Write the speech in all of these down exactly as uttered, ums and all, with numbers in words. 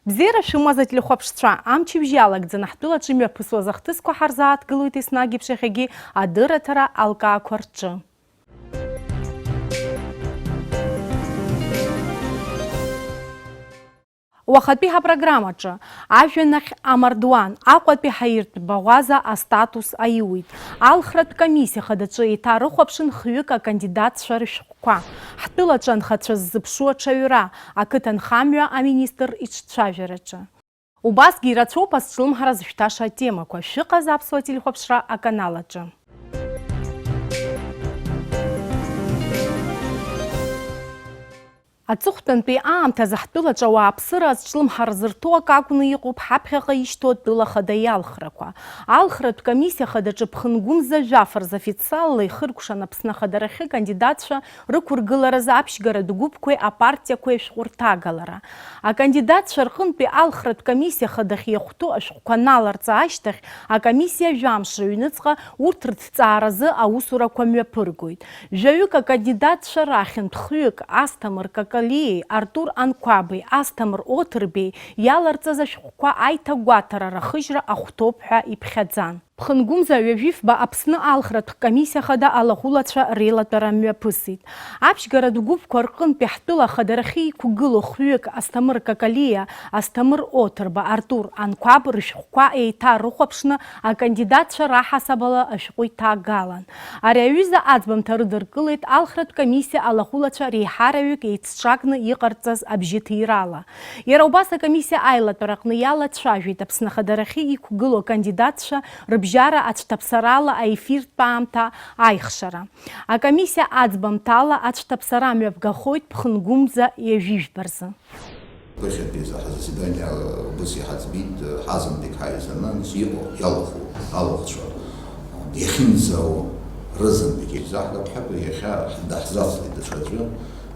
Бзиара шәымаз, ателехәаԥшцәа, амчыбжь иалагӡаны ҳтәылаҿы имҩаԥысуаз ахҭысқәа ҳарзааҭгылоит еснагь еиԥш иахьагьы адырраҭара алкаақәа рҿы. Уахатәи ҳапрограммаҿы, ажәҩан ахь амардуан, Аҟәатәи ҳаиртә баӷәаза астатус аиуит. Алхратә комиссиа хадаҿы еиҭарыхәаԥшын хҩык акандидатцәа рышәҟәқәа. Ҳтәылаҿы анхацәа ззыԥшу аҽаҩра, ақыҭанхамҩа аминистр иҿцәажәараҿы. Убасгьы ирацәоуп азҿлымҳара зышәҭаша атемақәа. Шәыҟаз аԥсуа телехәаԥшра аканал аҿы. Аҵыхәтәантәи аамҭазы ҳтәылаҿы ауааԥсыра азҿлымҳара зырҭо акы акәны иҟоуп ҳаԥхьаҟа ишьҭоу атәыла хада иалхрақәа. Алхратә комиссиа хадаҿы ԥхынгәымза жәаф рзы официалла ихыркәшан Аԥсны ахадарахьы кандидатцәа рықәыргыларазы аԥшьгаратә гәыԥқәеи апартиақәеи ашәҟәы рҭагалара. Акандидатцәа рҟынтәи алхратә комиссиа хадахь иахәҭоу ашәҟәқәа аналарҵа ашьҭахь, акомиссиа жәамш рыҩныҵҟа урҭ рыҭҵааразы аусурақәа мҩаԥыргоит. Жәаҩык акандидатцәа рахьынтә хҩык, Асҭамыр Какалиеи Артур Анқәаби, Асҭамыр Оҭырбеи иаларҵаз ашәҟәқәа аиҭагәаҭара рахыжьра ахәҭоуп ҳәа иԥхьаӡан. Ԥхынгәымза ҩажәифба Аԥсны алхратә комиссиа хада алахәылацәа реилатәара мҩаԥысит. Аԥшьгаратә гәыԥқәа рҟынтәи ҳтәыла ахадарахьы иқәгылоу хҩык Асҭамыр Какалиа, Асҭамыр Оҭырба, Артур Анқәаб рышәҟәқәа еиҭарыхәаԥшны акандидатцәа раҳасабала ашәҟәы иҭагалан. Ари аҩыза аӡбамҭа рыдыркылеит алхратә комиссиа алахәылацәа реиҳараҩык еицҿакны иҟарҵаз абжьыҭирала. Иара убас акомиссиа аилатәараҟны иалацәажәеит Аԥсны ахадарахьы иқәгылоу акандидатцәа рыбжьара ацәҭаԥсарала аефиртә аамҭа аихшара. Акомиссиа аӡбамҭала ацәҭаԥсара мҩаԥгахоит ԥхынгәымза ҩажәижәба рзы. Ԥыхьатәи заҳазаседание убыс иҳаӡбеит, ҳазынтәык ҳаизаны, нас иҟоу, иалахәу, алахәцәа, иахьынӡао рызынтәык еизаҳгап ҳәа, иахьа даҳзацлеит даҽаӡәы,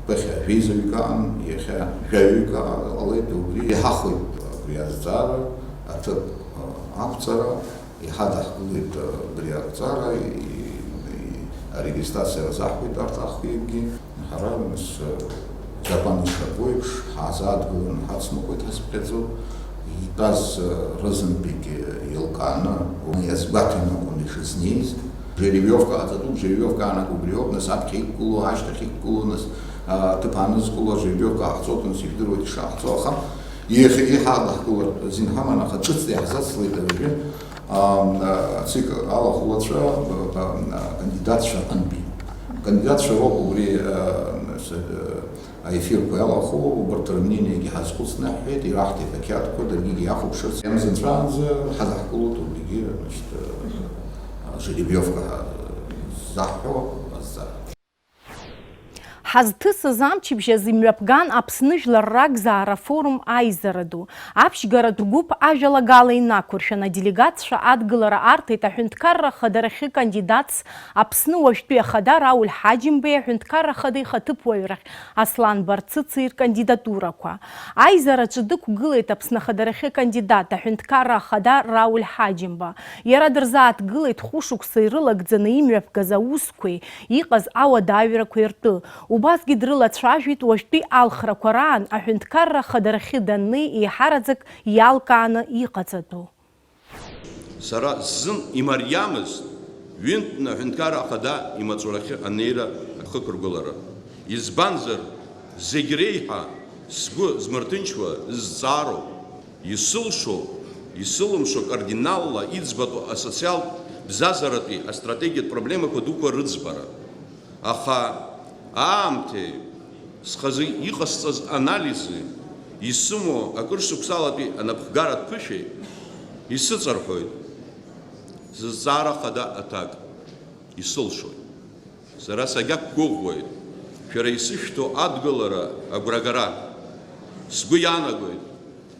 ԥыхьа жәеизаҩык аан, иахьа жәаҩык ҟалеит, убри иҳахәеит абри азҵаара, аҭыԥ ақәҵара. Иҳадаҳкылеит, э, абри ақәҵара, и-, и-, арегистрациа рзаҳҳәеит арҭ ахҩыкгьы. Ҳара, нас, э, закәан ишаго еиԥш, ҳаазааҭгыланы ҳацныҟәеит ҳазыԥхьаӡо. Итәаз, э, рызынтәигьы еилкааны, уи иазгәаҭаны акәын ишызнеиз. Жеребиовка ҟаҵатәуп, жеребиовка аанагоуп убриоуп, нас аԥхьа иқәгылоу, ашьҭахь иқәгылоу, нас, а, аҭыԥ аанызкыло, жеребиовка ҟаҳҵоит, нас ижәдыруеит ишаҳҵо, аха иахьагьы ҳадаҳкылартә азин ҳаман, аха ҿыцла иаҳзацлеит ауаҩы. Ам, а, ЦИК алахәлацәа, а, а, акандидатцәа рҟынтәи. Акандидатцәа роуп убри, а, с-, а, аефирқәа иалахәу, убарҭ рмнениагьы ҳазхәыцны иаҳҳәеит, ираҳҭеит ақьаадқәа, даргьы иахәаԥшырц. Иамзанҵәаанӡа ҳадаҳкылоит убригьы, значит, а, жеребиовка ҳа-, заҳҳәо азҵаара. Ҳазҭысыз амчыбжь азы имҩаԥган Аԥсны жәлар ракзаара форум аизара ду. Аԥшьгаратә гәыԥ ажәалагала инақәыршәан, аделегатцәа адгылара арҭеит аҳәынҭқарра ахадарахьы кандидатс, Аԥсны уажәтәи ахада Рауль Ҳаџьымбеи, аҳәынҭқарра ахада ихаҭыԥуаҩрахь Аслан Барцыци ркандидатурақәа. Аизараҿы дықәгылеит Аԥсны ахадарахьы акандидат, аҳәынҭқарра ахада Рауль Ҳаџьымба. Иара дырзааҭгылеит хәышықәса ирылагӡаны имҩаԥгаз аусқәеи, иҟаз ауадаҩрақәеи ртәы. Убасгьы дрылацәажәеит уажәтәи алхрақәа раан аҳәынҭқарра ахадарахьы даннеи еиҳараӡак иалкааны иҟаҵатәу. Сара сзын имариамызт ҩынтәны аҳәынҭқарра ахада имаҵурахьы анеира ахықәыргылара. Избанзар, зегь реиҳа сгәы змырҭынчуа, зҵаароуп. Исылшо, исылымшо кардиналла иӡбатәу асоциалтә бзазаратәи астратегиатә проблемақәа дуқәа рыӡбара. Аха аамҭеи схазы иҟасҵаз анализи, исымоу акыр шықәсалатәи анапхгаратә ԥышәеи исыҵарҳәоит. Зызҵаара хада аҭак исылшоит. Сара сагьақәгәыӷуеит шәара исышәҭо адгылара агәрагара. Сгәы иаанагоит,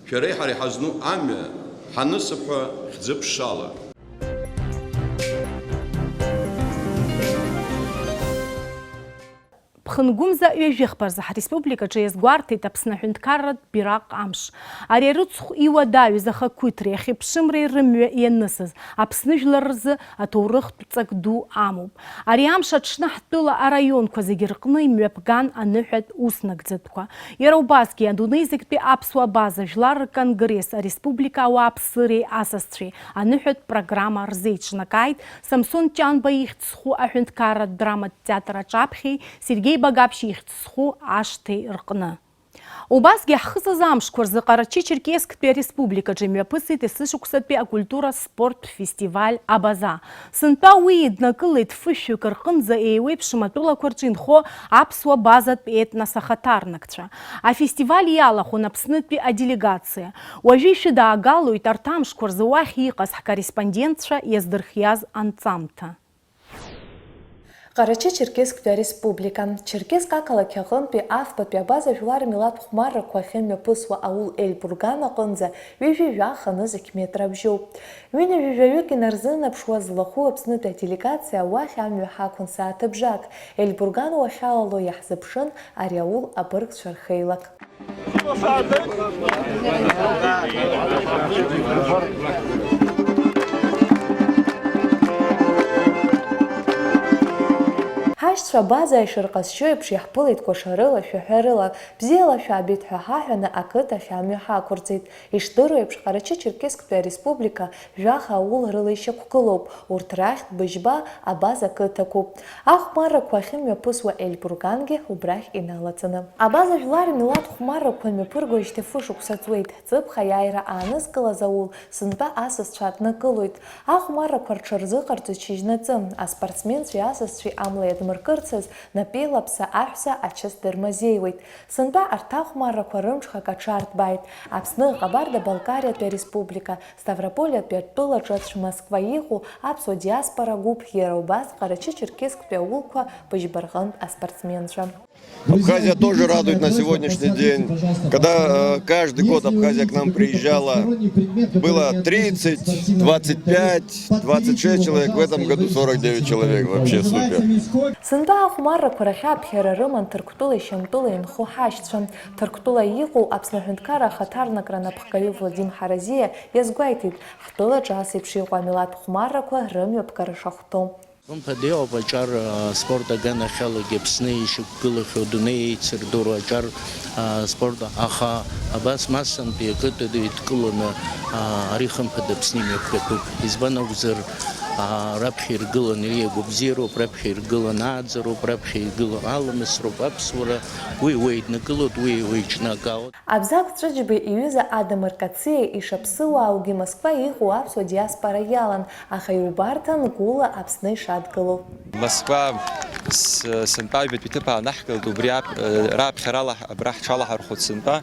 шәареи ҳареи ҳазну амҩа ҳанысыԥҳәа хьӡы-ԥшала. Нгәымза ҩажәихԥа рзы ҳреспубликаҿы иазгәарҭеит Аԥсны аҳәынҭқарратә бираҟ амш. Ари арыцхә иуадаҩыз ахақәиҭреи ахьыԥшымреи рымҩа ианысыз, Аԥсны жәлар рзы аҭоурыхтә ҵак ду амоуп. Ари амш аҽны ҳтәыла араионқәа зегьы рҟны имҩаԥган аныҳәатә ус нагӡатәқәа. Иара убасгьы адунеи зегьтәи аԥсуа база жәлар рконгресс ареспублика ауааԥсыреи асасцәеи аныҳәатә программа рзеиҿнакааит Самсон Ҷанба ихьӡ зху аҳәынҭқарратә драматә театр аҿаԥхьеи Сергеи Багаԥшь ихьӡ зху ашҭеи рҟны. Убасгьы ҳхыҵыз амшқәа рзы Ҟарачы-Черкесктәи ареспубликаҿы имҩаԥысит есышықәсатәи акультура спорттә фестиваль Абаза. Сынтәа уи иднакылеит фышәҩык рҟынӡа еиуеиԥшым атәылақәа рҿы инхо аԥсуа базатә етнос ахаҭарнакцәа. Афестиваль иалахәын Аԥснытәи аделегациа. Уажәы ишәыдаагалоит арҭ амшқәа рзы уахь иҟаз ҳкорреспондентцәа иаздырхиаз анҵамҭа. Ҟарачы-Черкесктәи Ареспублика, Черкесск ақалақь аҟынтәи афбатәи абаза жәлар рмилаҭ хәмаррақәа ахьымҩаԥысуа аул Ельбурган аҟынӡа ҩажәи жәаха нызқь метра абжьоуп. Ҩынҩажәи жәаҩык инарзынаԥшуа злахәу Аԥснытәи аделегациа уахь амҩа ҳақәын сааҭыбжак. Ельбурган уахьалало иаҳзыԥшын ари аул абыргцәа рхеилак. Ҳашьцәа абаза ишырҟазшьо еиԥш иаҳԥылеит кәашарыла, шәаҳәарыла, бзиала шәаабеит ҳәа ҳаҳәаны ақыҭахь амҩа ҳақәырҵеит. Ишдыру еиԥш, Ҟарачы-Черкессктәи ареспублика жәаха аул рыла ишьақәгылоуп, урҭ рахьтә быжьба абаза қыҭақәоуп. Ахәмаррақәа ахьымҩаԥысуа Ельбургангьы убрахь иналаҵаны. Абаза жәлар милаҭ хәмаррақәа мҩаԥыргоижьҭеи фышықәса ҵуеит. Ҵыԥх аиааира аанызкылаз аул сынтәа асасцәа аднакылоит. Ахәмаррақәа рҽырзыҟарҵоит шьыжьнаҵы. Аспортсменцәеи асасцәеи амла иадмыркырцаз, напеилаԥса аҳәса ачыс дырмазеиуеит. Сынтәа арҭ ахәмаррақәа рымҽхак аҽарҭбааит. Аԥсны Ҟабарда-Балкариатәи ареспублика, Ставрополиатәи атәылаҿы ацә Москва иҟоу аԥсуа диаспора гәыԥ, иара убас Ҟарачы-Черкессктәи аулқәа быжьба рҟынтә аспортсменцәа. Абхазия тоже радует на сегодняшний день. Когда, э, каждый год Абхазия к нам приезжала, было тридцать, двадцать пять, двадцать шесть человек, в этом году сорок девять человек. Вообще супер. Сынтәа ахәмаррақәа рахь аԥхьара рыман Ҭырқәтәылеи Шьамтәылеи инхо ҳашьцәа. Ҭырқәтәыла иҟоу Аԥсны аҳәынҭқарра ахаҭарнакра анапхгаҩы Владим Ҳаразиа иазгәеиҭеит, ҳтәылаҿы ас еиԥш иҟоу амилаҭ хәмаррақәа рымҩаԥгара шахәҭоу. Хымԥада иҟоуп аҿар, а, спорт аганахьалагьы Аԥсны ишьақәгылахьоу, адунеи еицырдыруа аҿар, а, спорт, аха абас массантәи ақыҭа идкыланы, а, ари хымԥада Аԥсны имҩаԥгатәуп. Избан акәзар, а, раԥхьа иргыланы иагәабзиароуп, раԥхьа иргыланы ааӡароуп, раԥхьа иргыланы аламысроуп, аԥсуара, уи уеиднакылоит, уи уеиҿнакаауеит. Абзагә Ҵәыџьба иҩыза Адамыр Кациа ишаԥсыуааугьы Москва иҟоу аԥсуа диаспора иалан, аха иубарҭан гәыла Аԥсны ишадгылоу. Москва с-, сынтәа аҩбатәи ҭыԥ аанаҳкылеит, убри ап-, раԥхьарала ҳ-, абра ҳҽалаҳархәыцит сынтәа,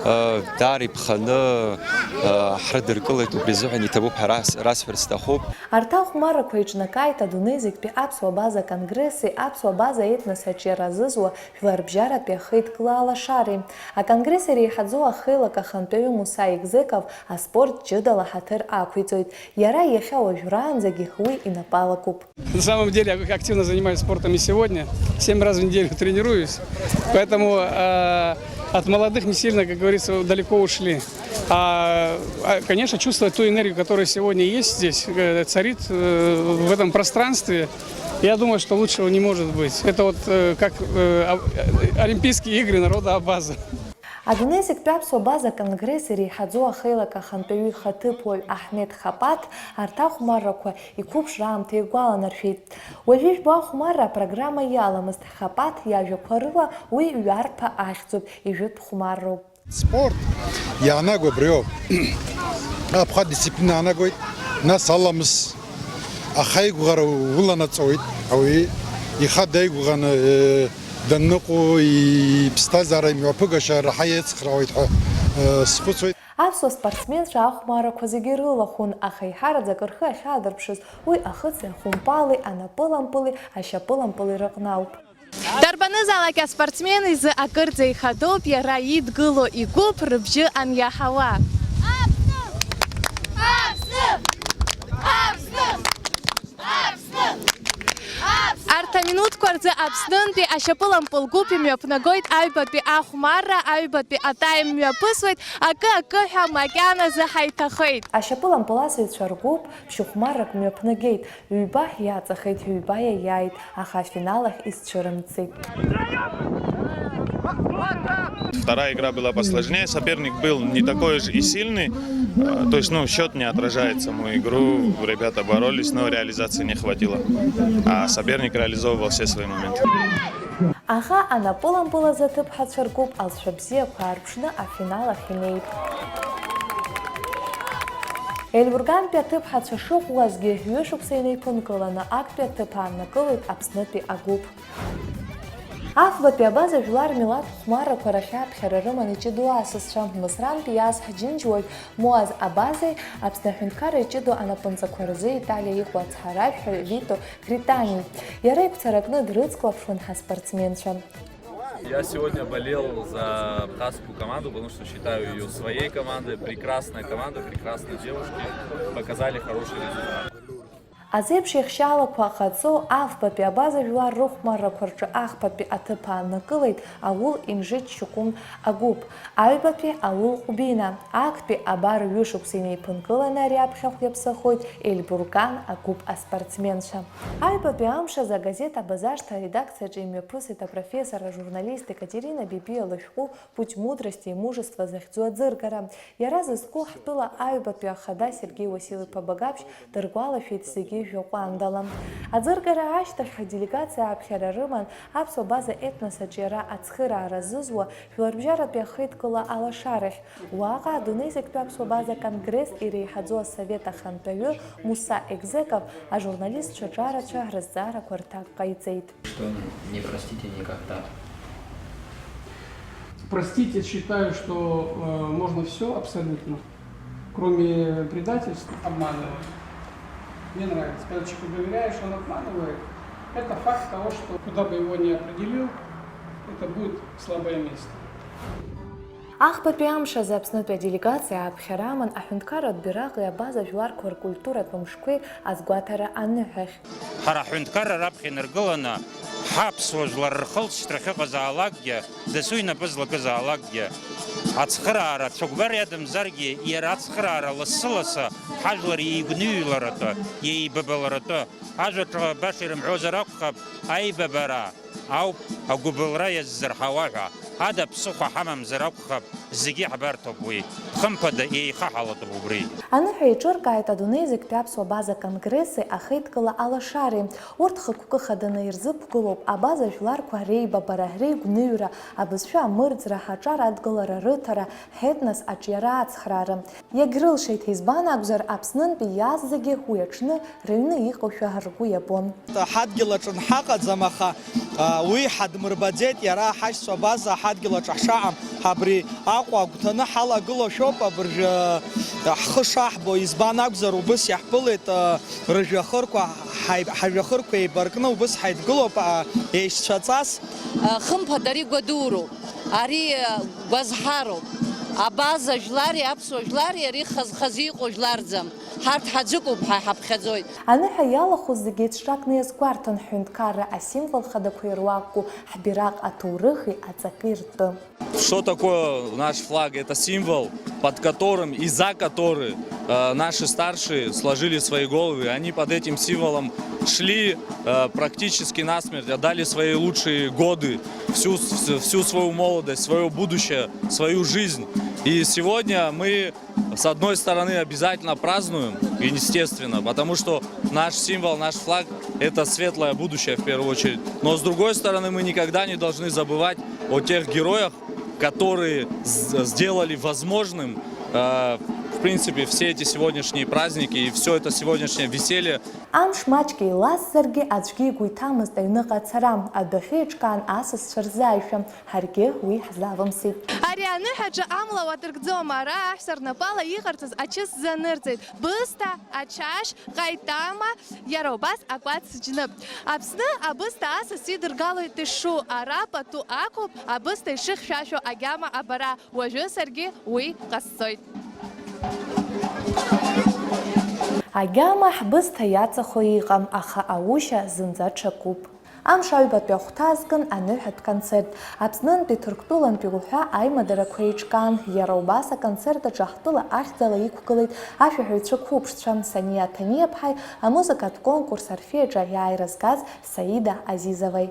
э, даара иԥханы, э, ҳрыдыркылеит, убри азыҳәан иҭабуп ҳәа рас-, расҳәарц сҭахуп. Арҭ ахәмаррақәа еиҿнакааит адунеи зегьтәи аԥсуа база конгресси аԥсуа база етнос аҿиара азызуа Жәларбжьаратәи ахеидкыла алашареи. Аконгресс иреиҳаӡоу ахеилак ахантәаҩы Муса Егзеков аспорт ҷыдала ҳаҭыр ақәиҵоит. Иара иахьа уажәраанӡагьы уи инапы алакуп. На самом деле, я активно занимаюсь спортом и сегодня. Семь раз в неделю тренируюсь. Поэтому, э, от молодых не сильно, как говорится, далеко ушли. А, а, конечно, чувствовать ту энергию, которая сегодня есть здесь, э, царит, э, в этом пространстве. Я думаю, что лучшего не может быть. Это вот, э, как, э, а, э, Олимпийские игры народа Абаза. Адунеи зегьтәи аԥсуа база конгресс иреиҳаӡоу ахеилак ахантәаҩы ихаҭыԥуаҩ Аҳмед Хапаҭ арҭ ахәмаррақәа иқәыԥшра аамҭа игәаланаршәеит. Уажәы ижәбо ахәмарра апрограмма иаламызт. Хапаҭ иажәақәа рыла уи ҩарԥа ахьӡуп, ижәытә хәмарроуп. Спорт иаанаго абриоуп. Аԥхьа дисциплина аанагоит, нас аламыс, ахаигәара уланаҵоит, ауаҩы ихада иқәганы, э, данныҟәо, иԥсҭазаара имҩаԥыгашьа раҳа иацхраауеит ҳәа, э, схәыцуеит. Аԥсуа спортсменцәа ахәмаррақәа зегьы рылахәын, аха еиҳараӡак рхы ахьаадырԥшыз уи ахыци ахәымпали, анапылампыли, ашьапылампыли рыҟны ауп. Дарбанызаалак аспортсмен изы акырӡа ихадоуп иара идгыло игәыԥ рыбжьы аниаҳауа. Аԥсны! Аԥсны! Аԥсны! Аԥсны! Арҭ аминуҭ Рзы Аԥснынтәи ашьапылампыл гәыԥ имҩаԥнагоит аҩбатәи ахәмарра, аҩбатәи атаим мҩаԥысуеит, акы-акы ҳәа макьаназы ҳаиҭахеит. Ашьапылампыласыҩцәа ргәыԥ ԥшьыхәмаррак мҩаԥнагеит, ҩба иаҵахеит, ҩба иаиааит, аха афинал ахь изцәырымҵит. Вторая игра была посложнее, соперник был не такой же и сильный, э, то есть, ну, счет не отражает саму игру, ребята боролись, но реализации не хватило, а соперник реализовывал все свои моменты. Аха анапылампылаз аҭыԥҳацәа ргәыԥ алҵшәа бзиақәа аарԥшны афинал ахь инеит. Елбургантәи аҭыԥҳацәа шыӷәӷәазгьы, ҩышықәса инеиԥынкыланы актәи аҭыԥ ааннакылоит Аԥснытәи агәыԥ. Афбатәи абаза жәлар милаҭ хәмаррақәа рахь аԥхьара рыман иҷыдоу асасцәа, Мысрантәи иааз ҳџьынџьуаҩ Муаз Абазеи Аԥсны аҳәынҭқарра иҷыдоу анапынҵақәа рзы Италиа иҟоу ацҳаражәҳәаҩ Вито Критани. Иара игәцаракны дрыцклаԥшуан ҳаспортсменцәа. Я сегодня болел за абхазскую команду, потому что считаю её своей командой. Прекрасная команда, прекрасные девушки. Показали хороший результат. Азеиԥш еихшьаалақәа ҟаҵоу афбатәи абаза жәлар рыхәмаррақәа рҿы ахԥатәи аҭыԥ ааннакылеит аул Инжит Шьукәын агәыԥ, аҩбатәи аул Ҟәбина, актәи абар ҩышықәса инеиԥынкыланы ари аԥхьахә иаԥсахоит Елбурган агәыԥ аспортсменцәа. Аҩбатәи амш азы агазеҭ Абазашҭа аредакциаҿы имҩаԥысит апрофессор, ажурналист Екатерина Бибиа лышәҟәы «Путь мудрости и мужества» захьӡу аӡыргара. Иара зызку ҳтәыла аҩбатәи ахада Сергеи Васил-иԥа Багаԥшь дыргәалашәеит зегьы жәаҟәандала. Аӡыргара ашьҭахь аделегациа аԥхьара рыман аԥсуа база «Етнос» аҿиара ацхыраара зызуа Жәларбжьаратәи ахеидкыла алашарахь. Уаҟа адунеи зегьтәи аԥсуа база конгресс иреиҳаӡоу асовет ахантәаҩы Муса Егзеков ажурналистцәа ҿарацәа рызҵаарақәа рҭак ҟаиҵеит. Что не простите никогда? Простить я считаю, что, э, можно всё абсолютно, кроме предательства. Обманывает. Мне нравится. Когда человеку доверяешь, он обманывает. Это факт того, что куда бы его ни определил, это будет слабое место. Ахԥатәи амш азы Аԥснытәи аделегациа ааԥхьара аман аҳәынҭқарратә бираҟи абаза жәларқәа ркультуратә мшқәеи азгәаҭара аныҳәахь. Ҳара аҳәынҭқарра раԥхьа инаргыланы, ҳаԥсуа жәлар рхылҵшьҭра ахьыҟазаалакгьы, дасу инапы злакызаалакгьы, ацхыраара цәыкәбар иадамзаргьы, иара ацхыраара лассы-лассы ҳажәлар еигәныҩларатәы, еибабаларатәы, ажәаҿы баша ирымҳәозар акәхап, аибабара ауп агәыбылра иаззырҳауа ҳәа, ада ԥсыхәа ҳамамзар акәхап, зегьы иаҳбарҭоуп уи, хымԥада еихаҳалатәуп убри. Аныҳәа еиҿыркааит адунеи зегьтәи аԥсуа база конгресси ахеидкыла алашареи. Урҭ хықәкы хаданы ирзықәгылоуп абаза жәларқәа реибабара, реигәныҩра, абызшәа амырӡра, ҳаҿар адгылара рыҭара, ҳетнос аҿиара ацхраара. Иагьрылшеит, избан акәзар, Аԥснынтәи иааз зегьы уи аҽны рыҩны иҟоушәа ргәы иабон. Ҳадгьыл аҿы ҳаҟаӡам, аха, а, уи ҳадмырбаӡеит, иара ҳашьцәа абаза ҳадгьыл аҿы ҳшаҟам, абри Аҟәа агәҭаны ҳалагылоушәоуп, абыржәы, а, ҳхы шаҳбо, избан акәзар, убыс иаҳԥылеит, а, рыжәҩахырқәа, ҳаи-, ҳажәҩахырқәа еибаркны убыс ҳаидгылоуп, а, еишьцәаҵас. Хымԥада, ари гәадуроуп, ари гәазҳароуп. Абаза жәлари аԥсуа жәлари ари хаз-хазы иҟоу жәларӡам. Ҳарҭ ҳаӡәыкуп, ҳа иҳаԥхьаӡоит. Аныҳәа иалахәыз зегьы еицҿакны иазгәарҭон ҳҳәынҭқарра асимвол хадақәа ируакку ҳбираҟ аҭоурыхи аҵаки ртәы. Что такое наш флаг? Это символ, под которым и за который, э, наши старшие сложили свои головы. Они под этим символом шли, э, практически насмерть, отдали свои лучшие годы, всю, всю, всю свою молодость, своё будущее, свою жизнь. И сегодня мы, с одной стороны, обязательно празднуем, и естественно, потому что наш символ, наш флаг — это светлое будущее в первую очередь. Но с другой стороны, мы никогда не должны забывать о тех героях, которые з-, сделали возможным, э, в принципе, все эти сегодняшние праздники и всё это сегодняшнее веселье. Амш маҷк еиласзаргьы, аӡәгьы игәы иҭамызт аҩныҟа ацара. Адәахьы еиҿкаан асасцәа рзааишәа, ҳаргьы уи ҳзавымсит. Ари аныҳәаҿы амла уадыргӡом, ара аҳәса рнапала иҟарҵаз ачыс занырҵеит. Бысҭа, ачашь, ҟаитама, иара убас акәац џьнып. Аԥсны абысҭа асас идыргалоит ишшу, ара пату ақәуп, абысҭа ишыхьшәашәо агьама абара, уажәы саргьы уи ҟасҵоит. Агьама ҳбысҭа иаҵахо иҟам, аха аушьа зынӡа ҽакуп. Амш аҩбатәи ахәҭа азкын аныҳәатә концерт. Аԥснынтәи Ҭырқәтәылантәи уҳәа аимадарақәа еиҿкаан, иара убас аконцерт аҿы ҳтәыла ахьӡала иқәгылеит ашәаҳәаҩцәа қәыԥшцәа Саниа Ҭаниаԥҳаи амузыкатә конкурс Орфеи аҿы аиааира згаз Саида Азизоваи.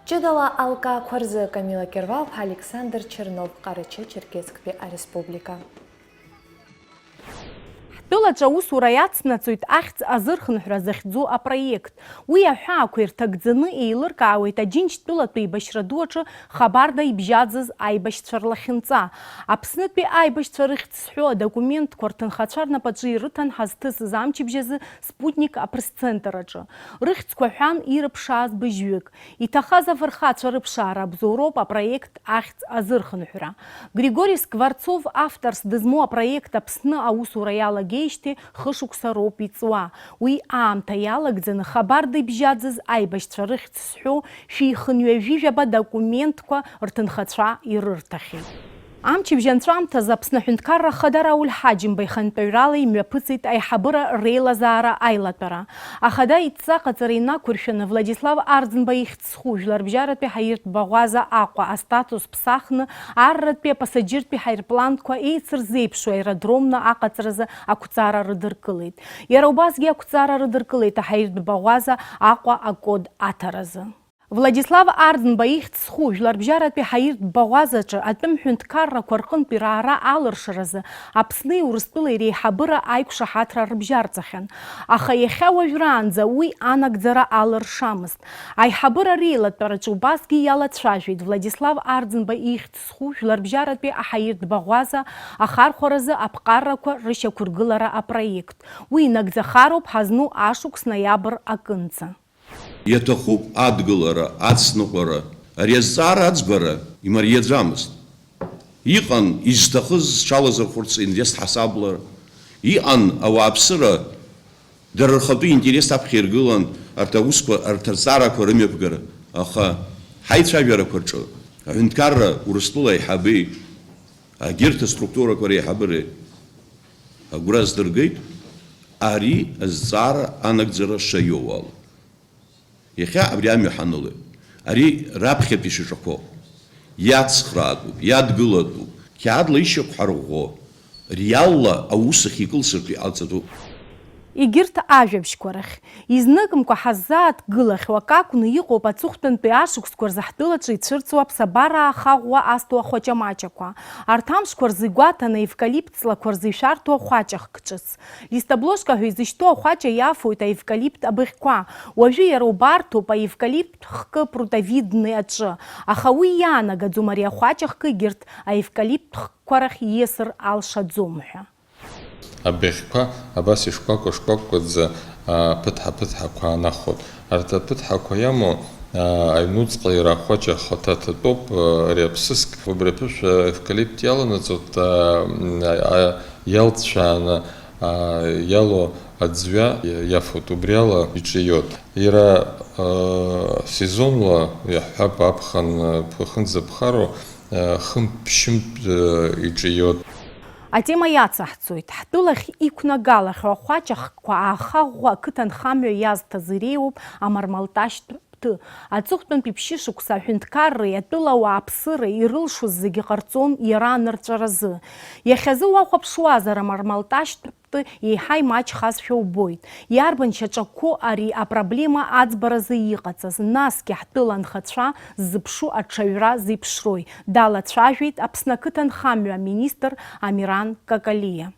Ҷыдала алкаақәа рзы Камила Кьырвал-ԥҳа Александр Чернов, Ҟарачы-Черкессктәи ареспублика. Ҳтәылаҿы аусура иацнаҵоит ахьӡ азырхынҳәра захьӡу апроект. Уи аҳәаақәа ирҭагӡаны еилыркаауеит Аџьынџьтәылатәи еибашьра ду аҿы Хабарда ибжьаӡыз аибашьцәа рлахьынҵа. Аԥснытәи аибашьцәа рыхьӡ зҳәо адокументқәа рҭынхацәа рнапаҿы ирыҭан ҳазҭысыз амчыбжь азы Спутник апресс-центр аҿы. Рыхьӡқәа ҳәан ирыԥшааз быжьҩык. Иҭахаз афырхацәа рыԥшаара абзоуроуп апроект ахьӡ азырхынҳәра. Григори Скворцов авторс дызмоу апроект Аԥсны аусура иалагеижьҭеи хышықәса роуп иҵуа. Уи аамҭа иалагӡаны Хабарда ибжьаӡыз аибашьцәа рыхьӡ зҳәо шәи хынҩажәи жәаба документқәа рҭынхацәа ирырҭахьеит. Амчыбжь анҵәамҭазы Аԥсны Аҳәынҭқарра Ахада Рауль Ҳаџьымба ихантәаҩрала имҩаԥыҵит аиҳабыра реилазаара аилатәара. Ахада идҵа ҟаҵара инақәыршәаны Владислав Арӡынба ихьӡ зху жәларбжьаратәи ҳаиртә баӷәаза Аҟәа астатус ԥсахны, арратәи апассаџьыртәи ҳаирпланқәа еицырзеиԥшу аеродромны аҟаҵаразы ақәҵара рыдыркылеит. Иара убасгьы ақәҵара рыдыркылеит аҳаиртә баӷәаза Аҟәа акод аҭаразы. Владислав Арӡынба ихьӡ зху жәларбжьаратәи ҳаиртә баӷәазаҿы атәым ҳәынҭқаррақәа рҟынтәи раара алыршаразы Аԥсни Урыстәылеи реиҳабыра аиқәшаҳаҭра рыбжьарҵахьан, аха иахьа уажәраанӡа уи анагӡара алыршамызт. Аиҳабыра реилатәараҿы убасгьы иалацәажәеит Владислав Арӡынба ихьӡ зху жәларбжьаратәи аҳаиртә баӷәаза ахархәаразы аԥҟарақәа рышьақәыргылара апроект. Уи инагӡахароуп ҳазну ашықәс ноиабр акынӡа. Иаҭахуп адгылара, ацныҟәара, ари азҵаара аӡбара имариаӡамызт. Иҟан изҭахыз зҽалазырхәырц инвест ҳасабла, иҟан ауааԥсыра дара рхатәы интерес аԥхьа иргылан арҭ аусқәа, арҭ азҵаарақәа рымҩаԥгара, аха ҳаицәажәарақәа рҿы аҳәынҭқарра Урыстәыла аиҳабеи, агьырҭ аструктурақәа реиҳабыреи агәра аздыргеит ари азҵаара анагӡара шаиоу ала. Иахьа абри амҩа ҳанылоит. Ари раԥхьатәи шьаҿақәоуп. Иацхраатәуп, иадгылатәуп. Қьаадла ишьақәҳарӷәӷәо, реалла аус ахь икылсыртә иҟалҵатәуп. Егьырҭ ажәабжьқәа рахь, изныкымкәа ҳаззааҭгылахьоу акы акәны иҟоуп аҵыхәтәантәи ашықәсқәа рзы ҳтәылаҿы ицәырҵуа аԥсабараа ахаӷәӷәа азҭо ахәаҷамаҷақәа. Арҭ амшқәа рзы игәаҭаны аевкалипт ҵлақәа рзы ишәарҭоу ахәаҷахк ҿыц. Листобложка ҳәа изышьҭоу ахәаҷа иафоит аевкалипт абыӷьқәа. Уажәы иара убарҭоуп аевкалипт хкы прутовидный аҿы, аха уи иаанагаӡом ари ахәаҷахк егьырҭ аевкалипт хкқәа рахь ииасыр алшаӡом ҳәа. Абыӷьқәа абас ишкәакәа-шкәакәаӡа, а, ԥыҭҳа-ԥыҭҳақәа аанахәоит. Арҭ аԥыҭҳақәа иамоу, а, аҩнуҵҟа иара ахәаҷа ахаҭа ҭатәоуп, а, ари аԥсыск. Убри аԥышәа аевкалипт иаланаҵоит, а, м, а, а, иалҵшәааны, а, иалоу аӡҩа иафоит, убри ала иҿиоит. Иара, а, сезонла, иаҳҳәап, аԥхын, а, ԥхынӡа ԥхароу, а, хынтә-ԥшьынтә, а, иҿиоит. Атема иацаҳҵоит. Ҳтәылахь иқәнагалахьоу ахәаҷахкқәа аахаӷәӷәа ақыҭанхамҩа иазҭаз иреиуоуп амармалташьтә ԥты. Аҵыхәтәантәи ԥшьышықәса аҳәынҭқарреи атәыла ауааԥсыреи ирылшоз зегьы ҟарҵон иара анырҵәаразы. Иахьазы уахәаԥшуазар, амармалташьтә ԥты еиҳа имаҷхазшәа убоит. Иарбан шьаҿақәоу ари апроблема аӡбаразы иҟаҵаз? Насгьы ҳтәыла анхацәа ззыԥшу аҽаҩра зеиԥшрои? Далацәажәеит Аԥсны ақыҭанхамҩа аминистр Амиран Какалиа.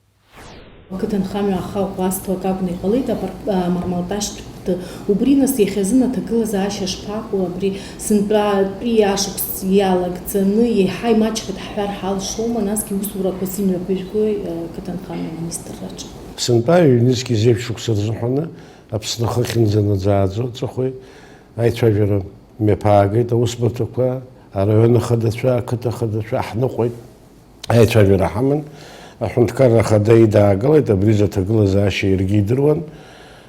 Ақыҭанхамҩа ахаӷәӷәа азҭо акы акәны иҟалеит апар-, а, мармалташьтә ԥты. Убри нас иахьазын аҭагылазаашьа шԥаҟоу? Абри сынтәатәи ашықәс иалагӡаны еиҳа имаҷхеит ҳҳәар ҳалшома, насгьы усурақәас имҩаԥыжәгои, а, ақыҭанхамҩа аминистрраҿы? Сынтәа ҩнызқь зеиԥш шықәса рзыҳәаны Аԥсны ахы ахьынӡанаӡааӡо аҵыхәеи аицәажәара мҩаԥаагеит, аусбарҭақәа, араион ахадацәа, ақыҭа ахадацәа аҳныҟәеит. Аицәажәара ҳаман, аҳәынҭқарра ахада идаагалеит, абри изы аҭагылазаашьа иаргьы идыруан,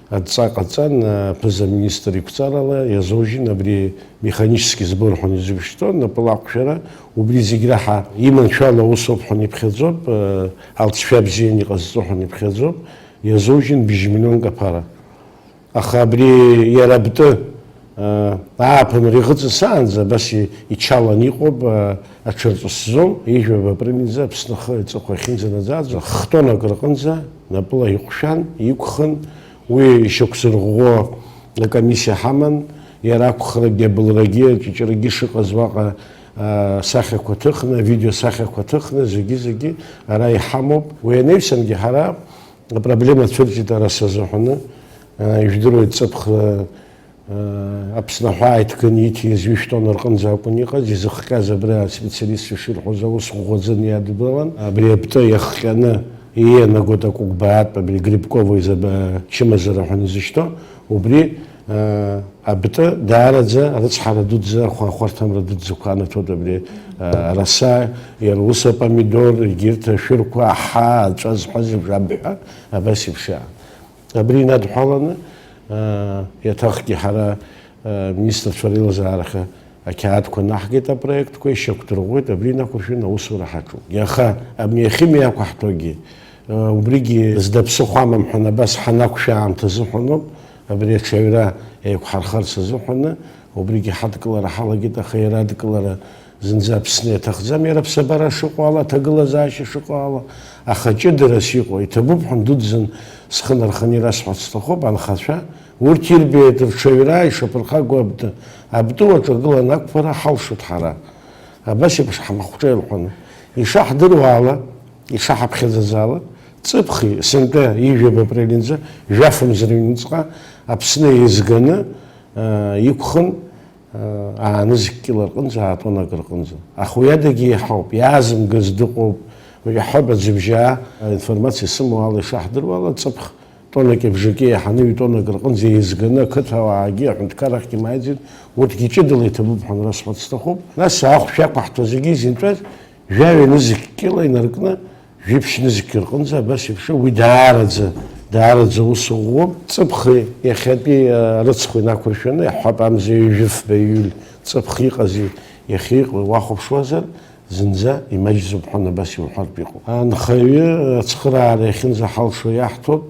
адҵа ҟаҵан, аԥыза-министр иқәҵарала иазужьын, абри механически сбор ҳәа изышьҭоу, напала ақәшәара, убри зегь раҳа иманшәало аусоуп ҳәа иԥхьаӡоуп, алҵшәа бзианы иҟазҵо ҳәа иԥхьаӡоуп, иазужьын быжь миллионк аԥара. Аха абри иара бтәы, Ааԥынра ихыҵысаанӡа абас ичалан иҟоуп, аҽырҵысӡом, ижәаба апринӡа Аԥсны ахы аҵыхәа ахьынӡанаӡааӡо, хтонак рҟынӡа напыла иҟәшәан, иқәхын, уи ишьақәзырӷәӷәо акомиссиа ҳаман, иара ақәхрагьы, абылрагьы, аҷыҷрагьы шыҟаз уаҟа, асахьақәа ҭыхны, авидеосахьақәа ҭыхны, зегьы-зегьы ара иҳамоуп. Уи анаҩсангьы ҳара апроблема цәырҵит ара сазыҳәаны, ижәдыруеит, ҵыԥх Аԥсны аҳәаа иҭганы иҭиз ҩышә тонна рҟынӡа акәын иҟаз, изыхҟьаз абра аспециалистцәа ширҳәоз аус ӷәӷәаӡаны иадбалан, абри аптәы иахҟьаны иианагоит акәыкәбаатә, абри Грибково изаба-, чымазара ҳәа назышьҭоу, убри, а, аптәы даараӡа рыцҳара дуӡӡа, ахәа-, ахәарҭамра дуӡӡақәа анаҭоит абри, а, араса, иара ус апомидор, егьырҭ ашәырқәа, аҳа, аҵәа зҳәаз абжа абҳәа, абас еиԥш иаан. Абри инадҳәаланы, аа, иаҭахгьы ҳара, аа, министрцәа реилазаарахьа ақьаадқәа наҳгеит, апроектқәа ишьақәдырӷәӷәеит, абри инақәыршәаны аусура ҳаҿуп. Иаха абни ахимиа иақәаҳҭогьы, аа, убригьы зда ԥсыхәа амам ҳәа абас ҳанақәшәа аамҭа азыҳәаноуп, абри аҽаҩра еиқәҳархарц азыҳәаны, убригьы ҳадкылара ҳалагеит, аха иара адкылара Зынӡа Аԥсны иаҭахӡам, иара аԥсабара шыҟоу ала, аҭагылазаашьа шыҟоу ала, аха ҷыдарас иҟоу, иҭабуп ҳәа дуӡӡан схы нарханы ирасҳәарц сҭахуп, анхацәа, урҭ ирбеит рҽаҩра ишаԥырхагоу абду, абду аҿы агыланы ақәԥара ҳалшоит ҳара. Абас еиԥш ҳмахәҿа еилҳәаны. Ишаҳдыруа ала, ишаҳаԥхьаӡаз ала, ҵыԥхи, сынтәа ижәаба апрелинӡа, жәафымзар ҩныҵҟа Аԥсны еизганы, аа, иқәхын, Аанызкьыла рҟынӡа, аатоннак рҟынӡа. Аха уи адагьы иаҳауп, иаазымгаз дыҟоуп, уи иаҳауп аӡыбжьаа. Аинформациа сымоу ала, ишаҳдыруа ала, ҵыԥх тоннаки бжаки иаҳаны ҩ-тоннак рҟынӡа еизганы ақыҭауаагьы аҳәынҭқаррахьгьы мааиӡеит, урҭгьы ҷыдала иҭабуп ҳәа анрасҳәарц сҭахуп. Нас ахә шәақәаҳҭоу зегьы изынҵәаз, жәаҩа нызқь кьыла инаркны, жәиԥшь нызқь рҟынӡа абас еиԥш, уи даараӡа, даараӡа ус ӷәӷәоуп. Ҵыԥх иахьатәи, а, рыцхә инақәыршәаны, иаҳҳәап, амза ҩажәи фба июль ҵыԥх иҟази иахьа иҟоу уахәаԥшуазар, зынӡа имаҷӡоуп ҳәа абас иуҳәартә иҟоуп. Анхаҩы ацхыраара иахьынӡаҳалшо иаҳҭоит.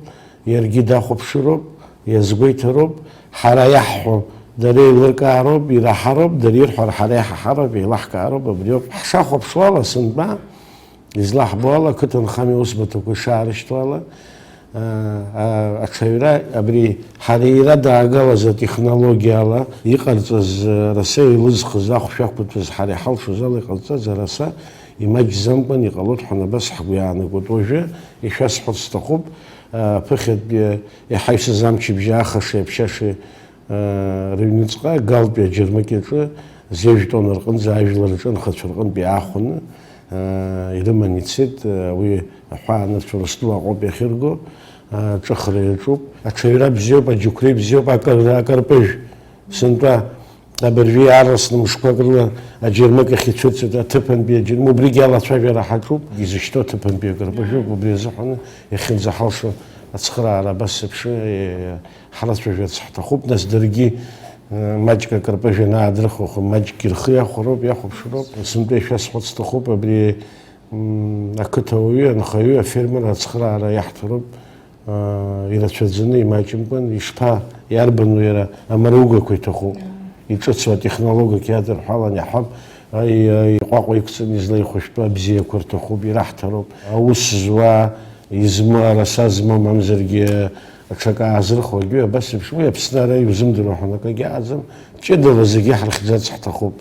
Иаргьы дахәаԥшыроуп, иазгәеиҭароуп, ҳара иаҳҳәо дара еилыркаароуп, ираҳароуп, дара ирҳәар ҳара иҳаҳароуп, еилаҳкаароуп, абриоуп. Ҳшахәаԥшуа ала, сынтәа излаҳбо ала, ақыҭанхамҩа аусбарҭақәа ишаарышьҭуа ала, а, а, аҽаҩра абри ҳара иара даагалаз атехнологиа ала иҟарҵаз, а, раса еилызхыз, ахә шәақәыртәаз ҳара иҳалшоз ала иҟарҵаз араса имаҷӡамкәан иҟалоит ҳәа абас ҳгәы иаанагоит. Уажәы ишәасҳәарц сҭахуп, Ԥыхьатәи иаҳа ишазамчыбжьа ахаши аԥшьашеи рыҩныҵҟа Галтәи аџьармыкьаҿы зежә тонна рҟынӡа ажәлар рҿы анхацәа рҟынтә иаахәаны ирыман ицеит. Уи аҳәаа анырцә Урыстәыла аҟоуп иахьырго, ҿыхра иаҿуп. Аҽаҩра бзиоуп, аџьықәреи бзиоуп, акыр-, акырпыжә. Сынтәа Абыржәы иаарласны мышқәак рыла аџьармыкьахь ицәырҵит, аҭыԥантәи аџьарм-, убригьы алацәажәара ҳаҿуп, изышьҭоу аҭыԥантәи акырпыжәуп, убри азыҳәан иахьынӡаҳалшо ацхыраара абас еиԥш, е, ҳрацәажәарц ҳҭахуп, нас даргьы, э, маҷк акырпыжә анаадрыхуа, маҷкгьы рхы иахәароуп, иахәаԥшыроуп. Сынтәа ишәасҳәарц сҭахуп, абри Мм, ақыҭауаҩы, анхаҩы, афермер ацхыраара иаҳҭароуп, аа, ирацәаӡаны, имаҷымкәан, ишԥа, иарбану иара амаругақәа иҭаху? Иҿыцу атехнологиақәа иадырҳәалан иаҳҳәап, аи, аи, иҟәаҟәа иқәҵаны излаихәышәтәу абзиақәа рҭахуп, ираҳҭароуп. Аус зуа, измоу, араса змоу, мамзаргьы аҽакы аазырхуагьы, абас еиԥш, уи Аԥсны ара иузымдыруа ҳәа акагьы ааӡам, ҷыдала зегьы ҳрыхьӡарц ҳҭахуп.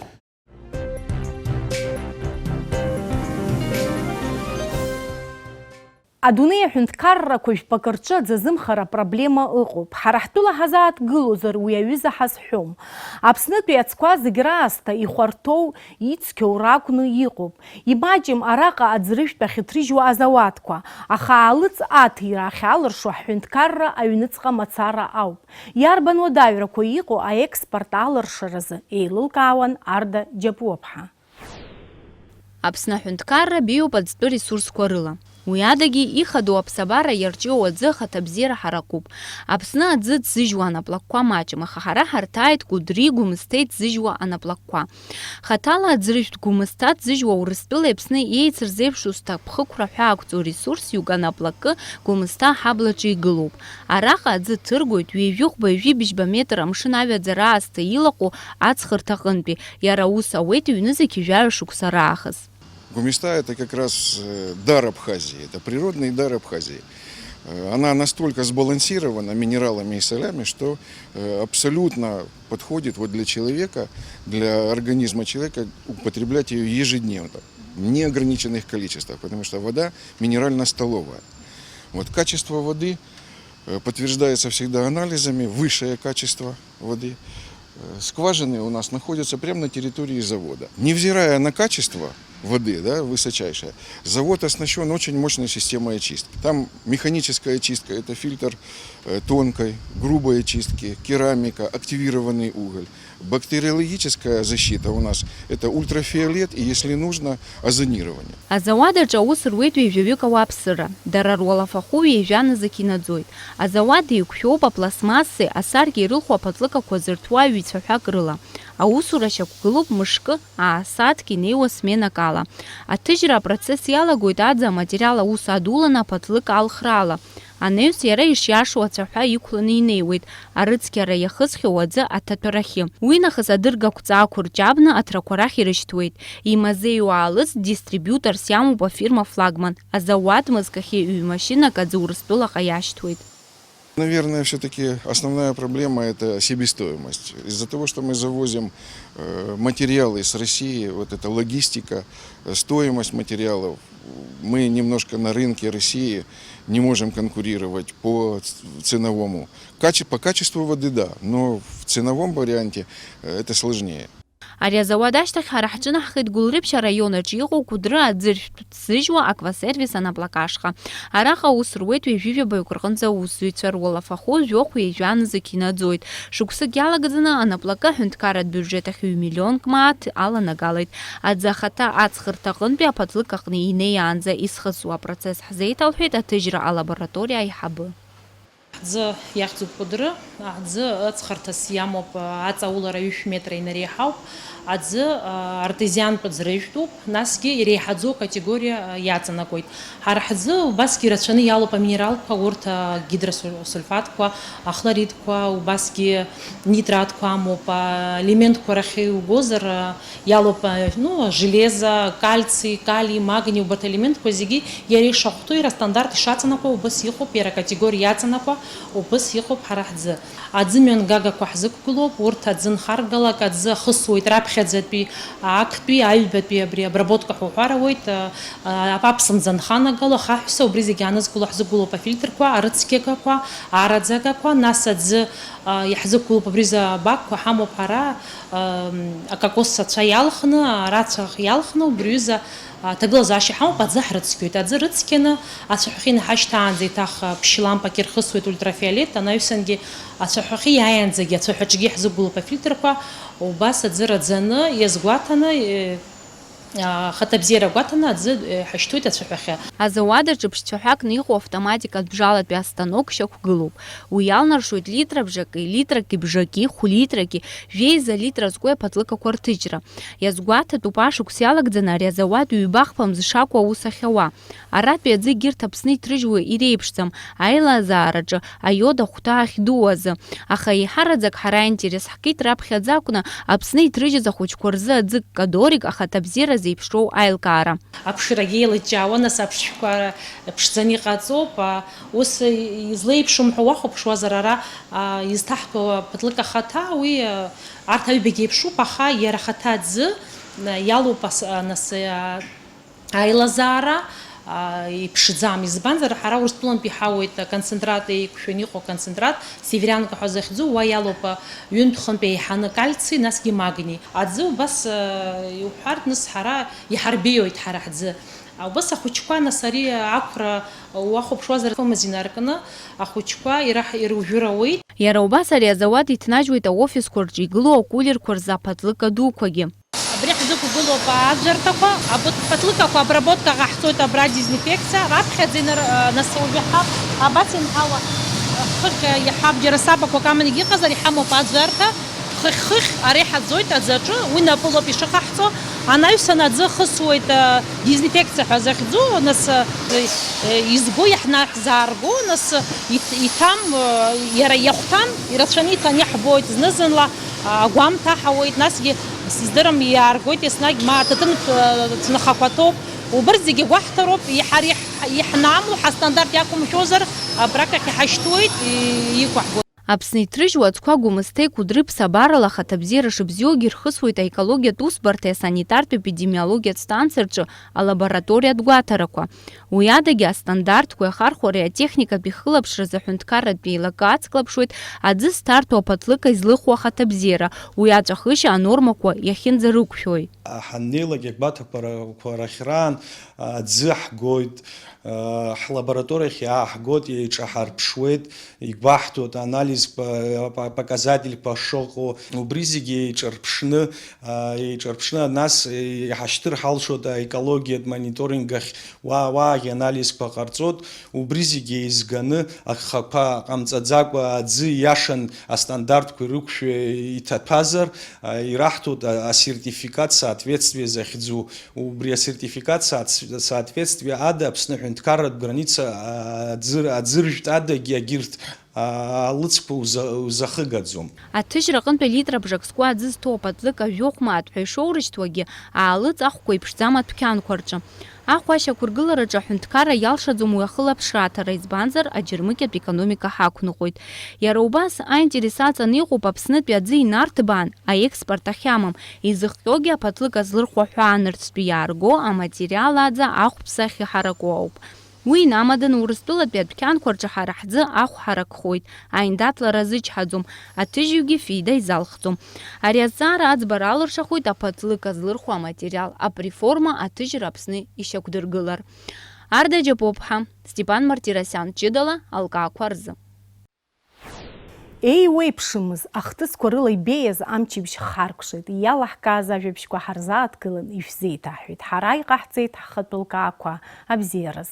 Адунеи аҳәынҭқаррақәа жәпакы рҿы аӡазымхара апроблема ыҟоуп. Ҳара ҳтәыла ҳазааҭгылозар, уи аҩыза ҳазҳәом. Аԥснытәи ацқәа зегь раасҭа ихәарҭоу, ицқьоу ракәны иҟоуп. Имаҷым араҟа аӡрыжәтә ахьыҭрыжьуа азауадқәа, аха аалыҵ аҭира ахьалыршо ҳҳәынҭқарра аҩныҵҟа мацара ауп. Иарбан уадаҩрақәа иҟоу аекспорт алыршаразы еилылкаауан Арда Џьапуаԥҳа. Аԥсны аҳәынҭқарра биоуп аӡтәы ресурсқәа рыла. Уи адагьы ихадоу аԥсабара иарҿиоу аӡы ахаҭабзиара ҳаракуп. Аԥсны аӡы ҭзыжьуа анаплакқәа маҷым, аха ҳара ҳарҭааит Кәыдри Гәымсҭеи ҭзыжьуа анаплакқәа. Хаҭала аӡыржәтә Гәымсҭа ҭзыжьуа Урыстәылеи Аԥсни еицырзеиԥшу зҭакԥхықәра ҳәа ақәҵоу ресурс-ҩык анаплакы Гәымсҭа аҳаблаҿы игылоуп. Араҟа аӡы ҭыргоит ҩажәихәба-ҩажәибжьба метр амшын аҩаӡара аасҭа илаҟәу аҵхырҭа аҟынтәи, иара ус ауеит ҩнызқь жәаҩа шықәса раахыс. Гумиста — это как раз, э, дар Абхазии, это природный дар Абхазии. Э, она настолько сбалансирована минералами и солями, что, э, абсолютно подходит вот для человека, для организма человека употреблять её ежедневно, в неограниченных количествах, потому что вода минерально-столовая. Вот качество воды, э, подтверждается всегда анализами, высшее качество воды. Э, скважины у нас находятся прямо на территории завода. Невзирая на качество воды, да, высочайшее, завод оснащён очень мощной системой очистки. Там механическая чистка — это фильтр, э, тонкой, грубой очистки, керамика, активированный уголь. Бактериологическая защита у нас — это ультрафиолет и, если нужно, озонирование. Азауад аҿы аус руеит ҩажәаҩык ауааԥсыра. Дара руалафахәы ҩажәа нызқь инаӡоит. Азауад еиқәшәоуп апластмассеи асаркьеи ирылху аԥатлыкақәа зырҭәуа ҩ-цәаҳәак рыла. Аусура шьақәгылоуп мышкы, аасаҭк инеиуа сменак ала. Аҭыжьра апроцесс иалагоит аӡы аматериал аус адуланы аԥатлык алхра ала. Анаҩс иара ишиашоу ацәаҳәа иқәланы инеиуеит, арыцқьара иахысхьоу аӡы аҭаҭәарахьы. Уинахыс адыргақәҵа ақәырҷабны аҭрақәа рахь ирышьҭуеит. Имазеиу аалыҵ дистрибиуторс иамоуп афирма Флагман. Азауад мызкахьы ҩ-машьынак аӡы Урыстәылаҟа иашьҭуеит. Наверное, всё-таки основная проблема — это себестоимость. Из-за того, что мы завозим, э, материалы с России, вот эта логистика, э, стоимость материалов, мы немножко на рынке России не можем конкурировать по ц-, ценовому. Каче-, по качеству воды, да, но в ценовом варианте, э, это сложнее. Ари азауад ашьҭахь ҳара ҳҿынаҳхеит Гәылрыԥшь араион аҿы иҟоу Кәыдры аӡыршәтә ҭзыжьуа Аквасервис анаплак ашҟа. Араҟа аус руеит ҩажәи жәабаҩык рҟынӡа аусзуҩцәа, руалафахәы жәохә ҩажәа нызқь инаӡоит. Шықәсык иалагӡаны анаплакы аҳәынҭқарратә биуџьет ахь ҩ-миллионк мааҭ аланагалеит. Аӡы ахаҭа аҵхырҭа аҟынтәи аԥатлык аҟны инеиаанӡа изхысуа апроцесс ҳзеиҭалҳәеит аҭыжьра алабораториа аиҳабы. Ҳӡы иахьӡуп Кәыдры, аӡы ыҵхырҭас иамоуп, аҵаулара ҩышә метра инареиҳауп, аӡы, а, артезиантә ӡрыжәтәуп, насгьы иреиҳаӡоу акатегориа, а, иаҵанакуеит. Ҳара ҳӡы убасгьы рацәаны иалоуп аминералқәа, урҭ, а, гидросульфатқәа, ахлоридқәа, убасгьы нитратқәа амоуп, а, елементқәа рахь иугозар, а, Иалоуп, а, ну, железо, кальци, калий, магний, убарҭ аелементқәа зегьы иара ишахәҭоу, иара астандарт ишаҵанакуа убыс иҟоуп, иара акатегориа иаҵанакуа убыс иҟоуп ҳара ҳӡы. Аӡы мҩангагақәа ҳзықәгылоуп, урҭ аӡы нхаргалак, аӡы ахысуеит раԥхьаӡатәи, актәи, аҩбатәи абри обработка ҳәа уҳәар ауеит, а, а, аԥсымӡ анханагало, ахаҳәса, убри зегьы аанызкыло ҳзықәгылоуп афильтрқәа, арыцқьагақәа, араӡагақәа, нас аӡы, а, иаҳзықәгылоуп абри рзы абакқәа ҳамоуп ҳара, акокос ацәа иалхны, арацәа иалхны, убри аҩыза аҭагылазаашьа ҳамоуп, аӡы ҳрыцқьоит. Аӡы рыцқьаны, ацәаҳәахьы инаҳашьҭаанӡа еиҭах ԥшьлампак ирхысуеит ультрафиолет, анаҩсангьы ацәаҳәахьы иааиаанӡагьы ацәаҳәаҿгьы иаҳзықәгылоуп афильтрқәа, убас аӡы раӡаны, иазгәаҭаны, е, а, ахаҭабзиара гәаҭаны аӡы, е, ҳашьҭуеит ацәаҳәахьы. Азауад аҿы ԥшцәаҳәакны иҟоу автоматикатә бжалатәи астанок шьақәгылоуп. Уи иалнаршоит литрабжаки, литраки бжаки, хәлитраки, жәеиза литра зкуеи аԥатлыкақәа рҭыжьра. Иазгәаҭатәуп ашықәс иалагӡаны ари азауад ҩба-хԥа мзы шакәу аус ахьауа. Аратәи аӡы егьырҭ Аԥсны иҭрыжьуа иреиԥшӡам, аилазаараҿы аиод ахәҭа ахьдуу азы. Аха еиҳараӡак ҳара аинтерес ҳкит раԥхьаӡа акәны Аԥсны иҭрыжьыз ахәыҷқәа рзы аӡы ккадорик ахаҭабзиара зеиԥшроу аилкаара. Аԥшрагьы еилыҷҷаауа, нас аԥшшәқәа ԥшӡаны иҟаҵоуп. А, ус излеиԥшым ҳәа уахәаԥшуазар, ара, а, изҭаҳтәу аԥатлык ахаҭа, уи, а, арҭ аҩбагьы еиԥшуп, аха иара ахаҭа аӡы, а, иалоуп ас-, а, нас, а, аилазаара, а, иԥшӡам. Избанзар, ҳара Урыстәылантәи иҳауеит аконцентрат, еиқәшәаны иҟоу аконцентрат, северянка ҳәа захьӡу, уа иалоуп, а, ҩынтә-хынтә еиҳаны кальци, насгьы магни. Аӡы убас, а, иуҳәартә, нас ҳара иҳарбеиоит ҳара ҳӡы. Убас ахәыҷқәа, нас, ари ақәра уахәаԥшуазар, фымз инаркны ахәыҷқәа ираҳ-, иружәыр ауеит. Иара убас ари азауад иҭнажьуеит аофисқәа рҿы игылоу акулерқәа рзы аԥатлыка дуқәагьы. Абри ҳзықәгыл Аӡәарҭақәа, абут-, патлыкақәа обработка ҟаҳҵоит, абра дезинфекциа, раԥхьаӡа инар-, нас уажәы иаҳҳәап, абас инҳауа, хыхь иаҳҳәап, џьара сабақәак амангьы иҟазар, иҳамоуп аӡәарҭа, хыхь-хыхь ара иҳаӡоит аӡы аҿы, уи напылоуп ишыҟаҳҵо, анаҩсан аӡы ахысуеит, дезинфекциа ҳәа захьӡу, нас, изго иаҳнаҳзаарго, нас, ит-, иҭам, иара иахәҭам, ирацәаны иҭан иаҳбоит, зны-зынла, агәамҭа ҳауеит, насгьы, сыздырам, иааргоит еснагь, ма аҭаҭын, ҭынхақәа ҭоуп. Убырҭ зегьы гәаҳҭароуп, иҳар-, иҳ-, иҳнаму, ҳастандарт иақәымшәозар, абракахь иҳашьҭуеит, и-, иқәаҳгоит. Аԥсны иҭрыжьуа аӡқәа гәымсҭеи кәыдры ԥсабарала ахаҭабзиара шыбзиоугьы ирхысуеит аекологиатә усбарҭеи асанитартә-епидемиологиатә станциа рҿы алабораториатә гәаҭарақәа. Уи адагьы астандартқәеи ахархәареи атехникатәи хылаԥшразы аҳәынҭқарратә еилакы ацклаԥшуеит аӡы зҭарҭәо аԥатлыка излыху ахаҭабзиара, уи аҵәахышьа анормақәа иахьынӡарықәшәои. Ҳаннеилак, агәаҭақәа рахьраан аӡы ҳгоит, ҳлабораториахь иааҳгоит, еиҿаҳарԥшуеит, игәаҳҭоит анализқәа, апоказательқәа шыҟоу, убри зегьы еиҿарԥшны, еиҿарԥшны, нас иҳашьҭыр ҳалшоит аекологиатә мониторинг ахь, уа, уаагьы анализқәа ҟарҵоит, убри зегьы еизганы, агхақәа ҟамҵаӡакәа аӡы иашан астандартқәа ирықәшәо иҭаҭәазар, ираҳҭоит асертификат соответствие захьӡу. Убри асертификат соответствие ада Аԥсны аҳәынҭқарратә граница аӡыр-, аӡыржәтә адагьы агьырҭ алыцқәа уза-, узахыгаӡом. Аҭыжьра аҟынтә алитра бжак зку аӡы зҭоу апатлык ажәохә мааҭ ҳәа ишоурышьҭуагьы, аалыҵ ахәқәа иԥшӡам адәқьанқәа рҿы. Ахә ашьақәыргылараҿы аҳәынҭқарра иалшаӡом уи ахылаԥшра аҭара, избанзар, аџьармыкьатә економика ҳақәныҟәоит. Иара убас, аинтерес аҵаны иҟоуп Аԥснытәи аӡы инарҭбаан, аекспорт ахьамам, изыхҟьогьы аԥатлык азлырхәо аҳәаанырцәтәи иаарго аматериал аӡа ахәԥса ахьыҳараку ауп. Уи инамаданы Урыстәылатәи адәқьанқәа рҿы ҳара ҳӡы ахә ҳаракхоит, аиндаҭлара азычҳаӡом, аҭыжьҩгьы фида изалхӡом. Ари азҵаара аӡбара алыршахоит аԥатлык азлырхуа аматериал, апреформа аҭыжьра Аԥсны ишьақәдыргылар. Арда Џьапуԥҳа, Степан Мартиросиан ҷыдала алкаақәа рзы. Еиуеиԥшымыз ахҭысқәа рыла ибеиаз амчыбжь харкәшеит, иалаҳкааз ажәабжьқәа ҳарзааҭгылан ишәзеиҭаҳҳәеит, ҳара иҟаҳҵеит ҳхатә лкаақәа абзиараз.